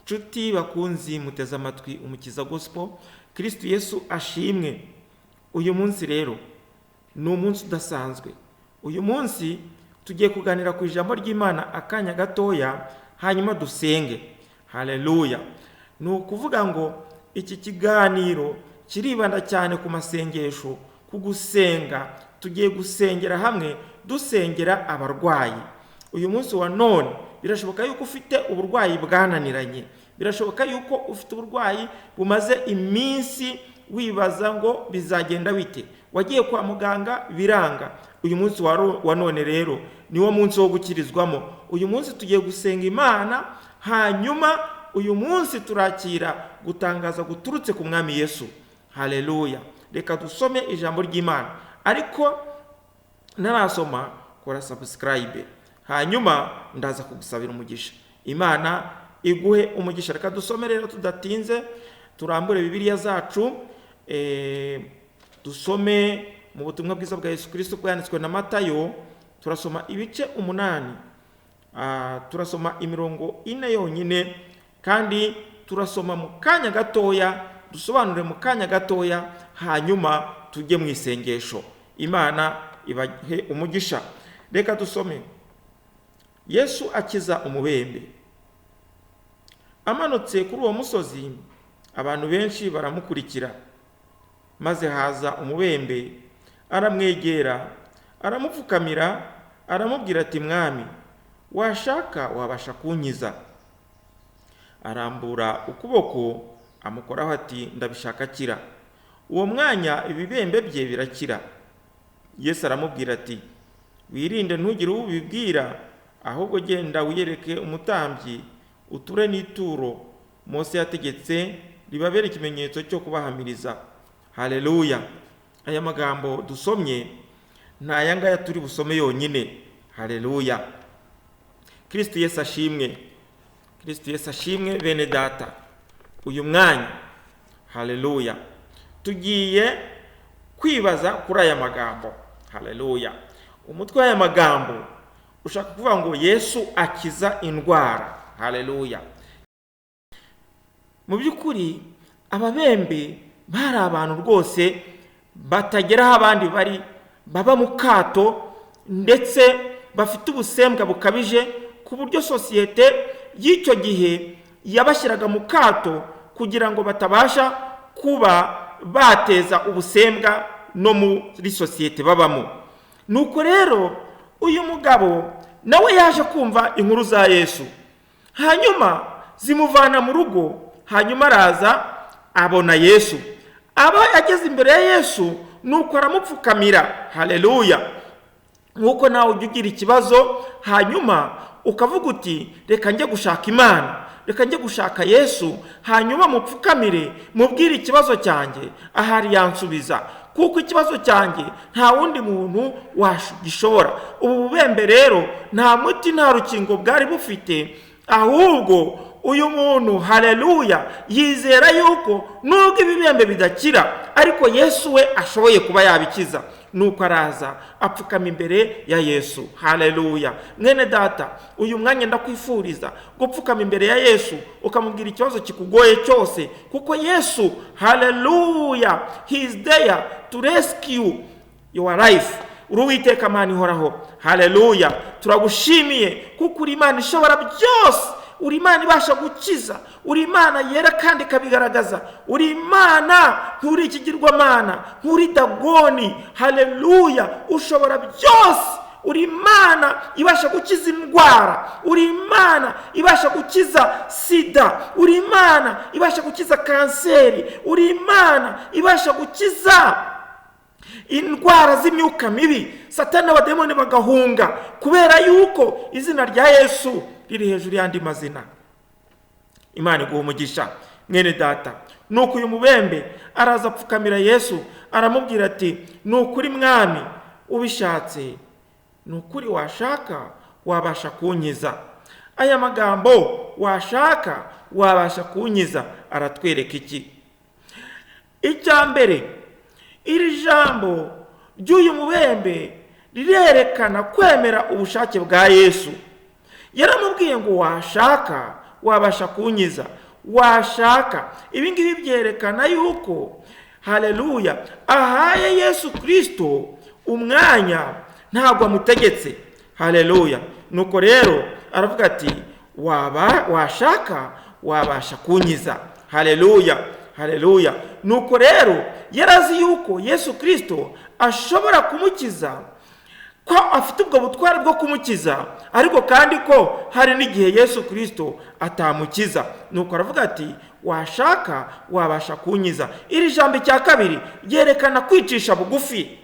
Nshuti bakunzi muteze amatwi Umukiza Gospel, Kristo Yesu ashimwe. Uyu munsi rero ni umunsi udasanzwe. Uyu munsi tugiye kuganira ku ijambo ry'Imana akanya gatoya, hanyuma dusenge. Haleluya. Ni ukuvuga ngo iki kiganiro kiribanda cyane ku masengesho, ku gusenga. Tugiye gusengera hamwe, dusengera abarwayi. Uyu munsi wa none birashoboka yuko ufite uburwayi bwananiranye, birashoboka yuko ufite uburwayi bumaze iminsi wibaza ngo bizagenda bite, wagiye kwa muganga biranga. Uyu munsi wa none rero niwo munsi wo gukirizwamo. Uyu munsi tugiye gusenga Imana, hanyuma uyu munsi turakira gutangaza guturutse ku Mwami Yesu. Haleluya. Reka dusome ijambo ry'Imana, ariko ntarasoma kora subscribe, hanyuma ndaza kugusabira umugisha. Imana iguhe umugisha. Reka dusome rero tudatinze, turambure Bibiliya zacu, dusome mu butumwa bwiza bwa Yesu Kristo bwanditswe na Matayo. Turasoma ibice 8, turasoma imirongo 4 yonyine, kandi turasoma mu kanya gatoya, dusobanure mu kanya gatoya, hanyuma tujye mu isengesho. Imana ibahe umugisha. Reka dusome. Yesu akiza umubembe. Amanutse kuri uwo musozi, abantu benshi baramukurikira, maze haza umubembe, aramwegera, aramupfukamira, aramubwira ati: Mwami, washaka wabasha kunkiza. Arambura ukuboko amukoraho ati: Ndabishaka, kira. Uwo mwanya ibibembe bye birakira. Yesu aramubwira ati: Wirinde ntugire uwo ubibwira, ahubwo genda wiyereke umutambyi, uture n'ituro Mose yategetse, ribabere ikimenyetso cyo kubahamiriza. Haleluya. Aya magambo dusomye ni aya ngaya turi busome yonyine. Haleluya. Kristo Yesu ashimwe. Kristo Yesu ashimwe. Bene data, uyu mwanya, haleluya, tugiye kwibaza kuri aya magambo. Haleluya. Umutwe w'aya magambo ushaka kuvuga ngo Yesu akiza indwara. Haleluya. Mu by'ukuri ababembe bari abantu rwose batageraho abandi bari, baba mu kato, ndetse bafite ubusembwa bukabije, ku buryo sosiyete y'icyo gihe yabashyiraga mu kato kugira ngo batabasha kuba bateza ubusembwa no muri sosiyete babamo. Nuko rero uyu mugabo nawe yaje kumva inkuru za Yesu, hanyuma zimuvana mu rugo, hanyuma araza abona Yesu. Aba ageze imbere ya Yesu, nuko aramupfukamira. Haleluya. Nk'uko nawe ujya ugira ikibazo, hanyuma ukavuga uti: Reka njye gushaka Imana, reka njye gushaka Yesu, hanyuma mupfukamire, mubwire ikibazo cyanjye, ahari yansubiza, kuko ikibazo cyanjye nta wundi muntu wagishobora. Ubu bubembe rero nta muti, nta rukingo bwari bufite, ahubwo uyu muntu, haleluya, yizera yuko nubwo ibibembe bidakira, ariko Yesu we ashoboye kuba yabikiza. Nuko araza apfukama imbere ya Yesu. Haleluya. Mwene data, uyu mwanya ndakwifuriza gupfukama imbere ya Yesu, ukamubwira ikibazo kikugoye cyose, kuko Yesu, haleluya, he is there to rescue your life. Uri Uwiteka Mana ihoraho, haleluya, turagushimiye kuko uri Imana ishobora byose, uri Imana ibasha gukiza, uri Imana yera kandi ikabigaragaza, uri Imana, nturi ikigirwamana, nturi Dagoni. Haleluya, ushobora byose, uri Imana ibasha gukiza indwara, uri Imana ibasha gukiza sida, uri Imana ibasha gukiza kanseri, uri Imana ibasha gukiza indwara z'imyuka mibi, Satani n'abademoni bagahunga, kubera yuko izina rya Yesu riri hejuru y'andi mazina. Imana iguha umugisha, mwene data. Nuko uyu mubembe araza apfukamira Yesu, aramubwira ati: Ni ukuri Mwami, ubishatse, ni ukuri washaka wabasha kunkiza. Aya magambo washaka wabasha kunkiza aratwereka iki? Icya mbere, iri jambo ry'uyu mubembe rirerekana kwemera ubushake bwa Yesu. Yaramubwiye ngo washaka wabasha kunkiza. Washaka, ibi ngibi byerekana yuko, haleluya, ahaye Yesu Kristo umwanya, ntabwo amutegetse. Haleluya. Nuko rero aravuga ati washaka wabasha kunkiza. Haleluya, haleluya. Nuko rero yarazi yuko Yesu Kristo ashobora kumukiza, ko afite ubwo butware bwo kumukiza, ariko kandi ko hari n'igihe Yesu Kristo atamukiza. Nuko aravuga ati washaka wabasha kunkiza. Iri jambo cya kabiri ryerekana kwicisha bugufi.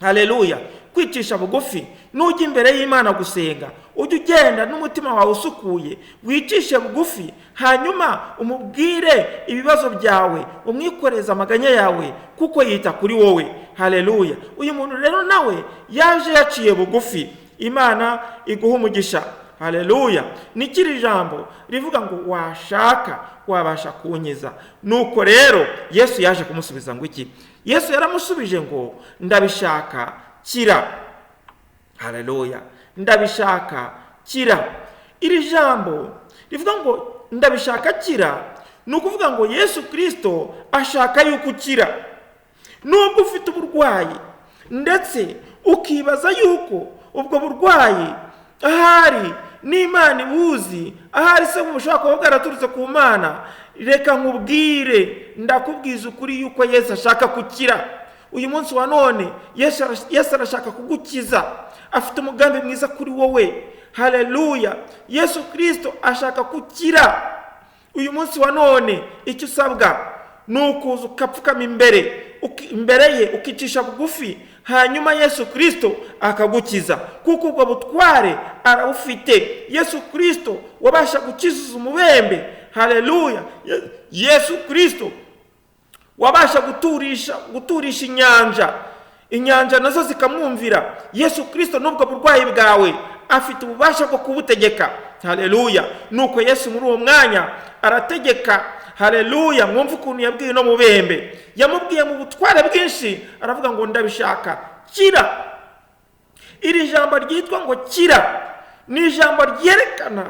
Haleluya, kwicisha bugufi. Nujya imbere y'Imana gusenga, ujye ugenda n'umutima wawe usukuye, wicishe bugufi, hanyuma umubwire ibibazo byawe, umwikoreze amaganya yawe, kuko yita kuri wowe. Haleluya. Uyu muntu rero nawe yaje yaciye bugufi. Imana iguha umugisha. Haleluya. Nikiri jambo rivuga ngo washaka wabasha kunkiza. Nuko rero Yesu yaje kumusubiza ngo iki? Yesu yaramusubije ngo ndabishaka, kira. Haleluya. Ndabishaka, kira. Iri jambo rivuga ngo ndabishaka kira, ni ukuvuga ngo Yesu Kristo ashaka yuko ukira. Nubwo ufite uburwayi ndetse ukibaza yuko ubwo burwayi ahari n'Imana ibuzi, ahari se bushobora kuba bwaraturutse ku Mana, reka nkubwire, ndakubwiza ukuri yuko Yesu ashaka gukira. Uyu munsi wa none Yesu arashaka kugukiza, afite umugambi mwiza kuri wowe. Haleluya. Yesu Kristo ashaka gukira. Uyu munsi wa none icyo usabwa ni ukuza ukapfukama imbere ye, ukicisha bugufi, hanyuma Yesu Kristo akagukiza, kuko ubwo butware arabufite. Yesu Kristo wabasha gukiza umubembe. Haleluya. Yesu Kristo wabasha guturisha inyanja, inyanja nazo zikamwumvira. Yesu Kristo nubwo burwayi bwawe afite ububasha bwo kubutegeka. Haleluya. Nuko Yesu muri uwo mwanya arategeka. Haleluya. Mwumva ukuntu yabwiye no mubembe, yamubwiye mu butware bwinshi, aravuga ngo ndabishaka, kira. Iri jambo ryitwa ngo kira ni ijambo ryerekana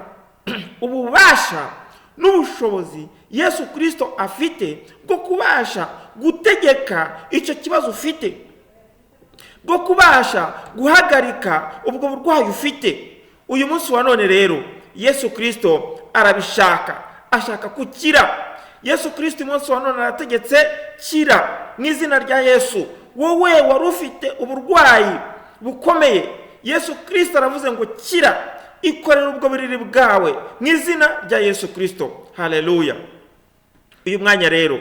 ububasha n'ubushobozi Yesu Kristo afite bwo kubasha gutegeka icyo kibazo ufite, bwo kubasha guhagarika ubwo burwayi ufite. Uyu munsi wa none rero Yesu Kristo arabishaka, ashaka gukira. Yesu Kristo umunsi wa none arategetse, kira mu izina rya Yesu. Wowe wari ufite uburwayi bukomeye, Yesu Kristo aravuze ngo kira, ikorera ubwo buriri bwawe mu izina rya Yesu Kristo. Haleluya. Uyu mwanya rero,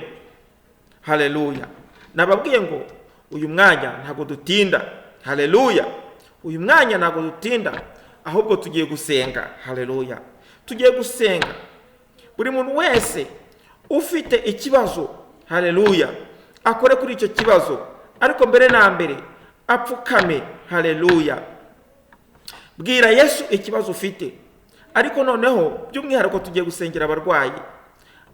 haleluya, nababwiye ngo uyu mwanya ntabwo dutinda. Haleluya. Uyu mwanya ntabwo dutinda, ahubwo tugiye gusenga. Haleluya. Tugiye gusenga. Buri muntu wese ufite ikibazo, haleluya, akore kuri icyo kibazo, ariko mbere na mbere apfukame. Haleluya. Bwira Yesu ikibazo ufite. Ariko noneho by'umwihariko tugiye gusengera abarwayi.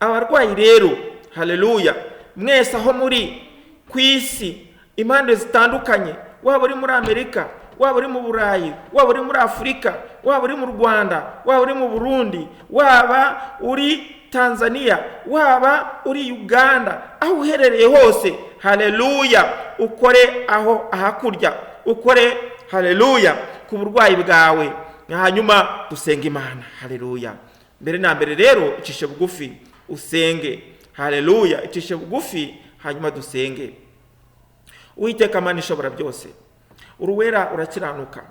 Abarwayi rero, haleluya, mwese aho muri ku isi impande zitandukanye, waba uri muri Amerika, waba uri mu Burayi, waba uri muri Afurika, waba uri mu Rwanda, waba uri mu Burundi, waba uri Tanzania, waba uri Uganda, aho uherereye hose, haleluya, ukore aho ahakurya, ukore, haleluya, ku burwayi bwawe, hanyuma dusenga Imana. Haleluya. Mbere na mbere rero icishe bugufi usenge. Haleluya, icishe bugufi hanyuma dusenge. Uwiteka Mana ishobora byose, uruwera urakiranuka,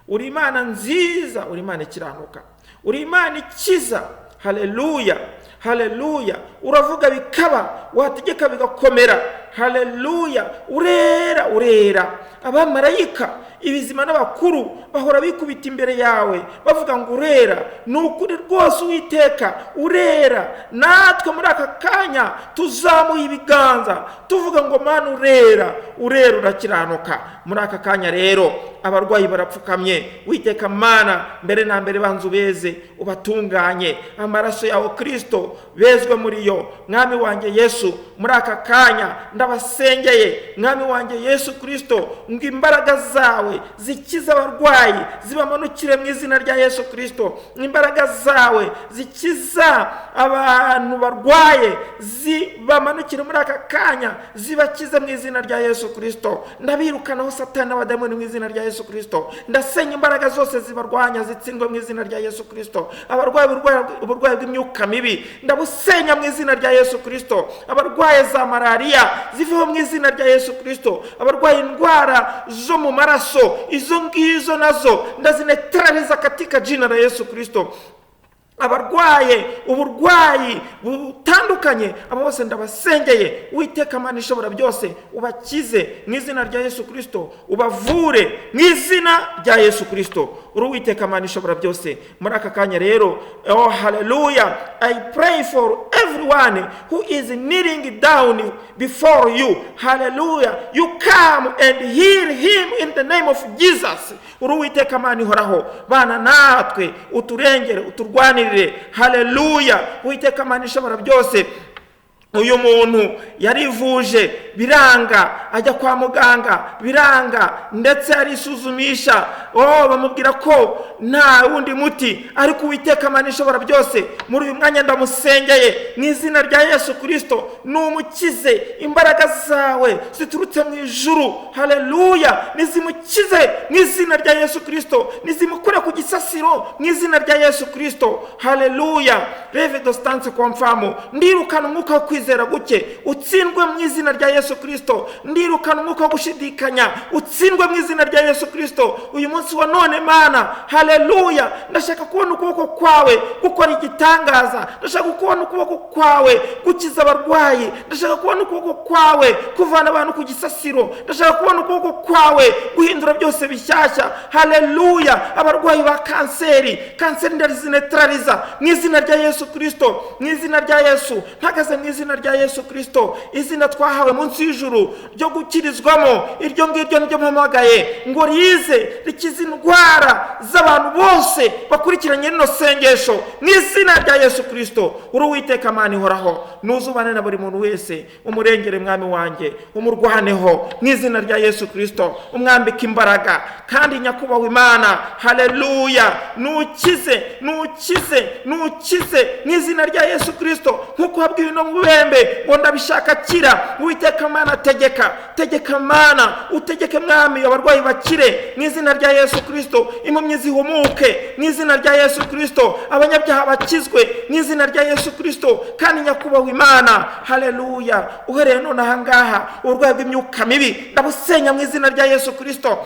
uri Imana nziza, uri Imana ikiranuka, uri Imana ikiza. Haleluya, haleluya. Uravuga bikaba, wategeka bigakomera. Haleluya. Urera, urera. Abamarayika, ibizima n'abakuru bahora bikubita imbere yawe bavuga ngo urera. Ni ukuri rwose Uwiteka urera. Natwe muri aka kanya tuzamuye ibiganza tuvuga ngo Mana urera, urera, urakiranuka. Muri aka kanya rero abarwayi barapfukamye. Witeka Mana, mbere na mbere banza ubeze, ubatunganye, amaraso yawe Kristo bezwe muri yo. Mwami wanjye Yesu, muri aka kanya ndabasengeye, Mwami wanjye Yesu Kristo, ngo imbaraga zawe zikiza abarwayi zibamanukire mu izina rya Yesu Kristo. Imbaraga zawe zikiza abantu barwaye zibamanukire muri aka kanya, zibakize mu izina rya Yesu Kristo. Ndabirukanaho Satani n'abadayimoni mu izina rya Yesu Kristo. Ndasenya imbaraga zose zibarwanya zitsindwe mu izina rya Yesu Kristo. Abarwaye uburwayi bw'imyuka mibi ndabusenya mu izina rya Yesu Kristo. Abarwaye za malariya ziveho mu izina rya Yesu Kristo. Abarwaye indwara zo mu maraso, izo ngizo nazo ndazinetraliza katika jina la Yesu Kristo. Abarwaye uburwayi butandukanye, abo bose ndabasengeye. Uwiteka Mana ishobora byose, ubakize mu izina rya Yesu Kristo, ubavure mu izina rya Yesu Kristo. Uri Uwiteka Mana ishobora byose. Muri aka kanya rero, oh hallelujah, I pray for everyone who is kneeling down before you. Hallelujah, you come and heal him in the name of Jesus. Uri Uwiteka Mana ihoraho, bana natwe, uturengere, uturwanirire. Haleluya. Uwiteka Mana ishobora byose, uyu muntu yarivuje biranga, ajya kwa muganga biranga, ndetse arisuzumisha, oh bamubwira ko nta wundi muti. Ariko Uwiteka Mana ishobora byose, muri uyu mwanya ndamusengeye mu izina rya Yesu Kristo, numukize. Imbaraga zawe ziturutse mu ijuru, haleluya, nizimukize mu izina rya Yesu Kristo, nizimukure ku gisasiro mu izina rya Yesu Kristo. Haleluya. Reve distance confirm. Ndirukana umwuka wo kwizera guke, utsindwe mu izina rya Yesu Kristo. Ndirukana umwuka wo gushidikanya, utsindwe mu izina rya Yesu Kristo. Uyu munsi wa none Mana, haleluya, ndashaka kubona ukuboko kwawe gukora igitangaza, ndashaka kubona ukuboko kwawe gukiza abarwayi, ndashaka kubona ukuboko kwawe kuvana abantu ku gisasiro, ndashaka kubona ukuboko kwawe guhindura byose bishyashya. Haleluya. Abarwayi ba kanseri, kanseri ndazinetraliza mu izina rya Yesu Kristo, mu izina rya Yesu. Mpagaze mu izina rya Yesu Kristo, izina twahawe munsi y'ijuru ryo gukirizwamo. Iryo ngiryo niryo mpamagaye ngo rize rikize indwara z'abantu bose bakurikiranye rino sengesho mu izina rya Yesu Kristo. Uri Uwiteka Mana ihoraho, nuzubane na buri muntu wese, umurengere Mwami wanjye, umurwaneho mu izina rya Yesu Kristo, umwambike imbaraga. Kandi nyakubahwa Imana, haleluya, nukize, nukize, nukize mu izina rya Yesu Kristo, nkuko wabwiwe no mubembe ngo ndabishaka kira. Uwiteka Mana, tegeka, tegeka Mana, utegeke Mwami, abarwayi bakire mu izina rya Yesu Kristo, impumyi zihumuke mu izina rya Yesu Kristo, abanyabyaha bakizwe mu izina rya Yesu Kristo. Kandi nyakubahwa Imana, haleluya, uhereye none aha ngaha uburwayi bw'imyuka mibi ndabusenya mu izina rya Yesu Kristo.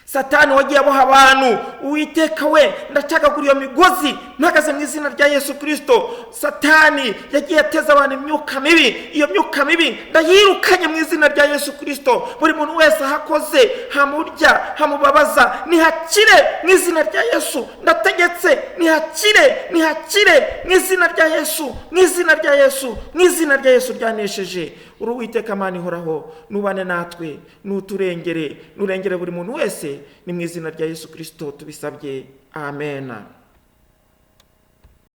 Satani wagiye aboha abantu, Uwiteka we, ndacagagura iyo migozi mpagaze mu izina rya Yesu Kristo. Satani yagiye ateza abantu imyuka mibi, iyo myuka mibi ndayirukanye mu izina rya Yesu Kristo. Buri muntu wese ahakoze hamurya hamubabaza nihakire mu izina rya Yesu. Ndategetse nihakire, nihakire mu izina rya Yesu, mu izina rya Yesu, mu izina rya Yesu ryanesheje. Uri Uwiteka Mana ihoraho, nubane natwe, nuturengere, nurengere buri muntu wese. Ni mu izina rya Yesu Kristo tubisabye, amen.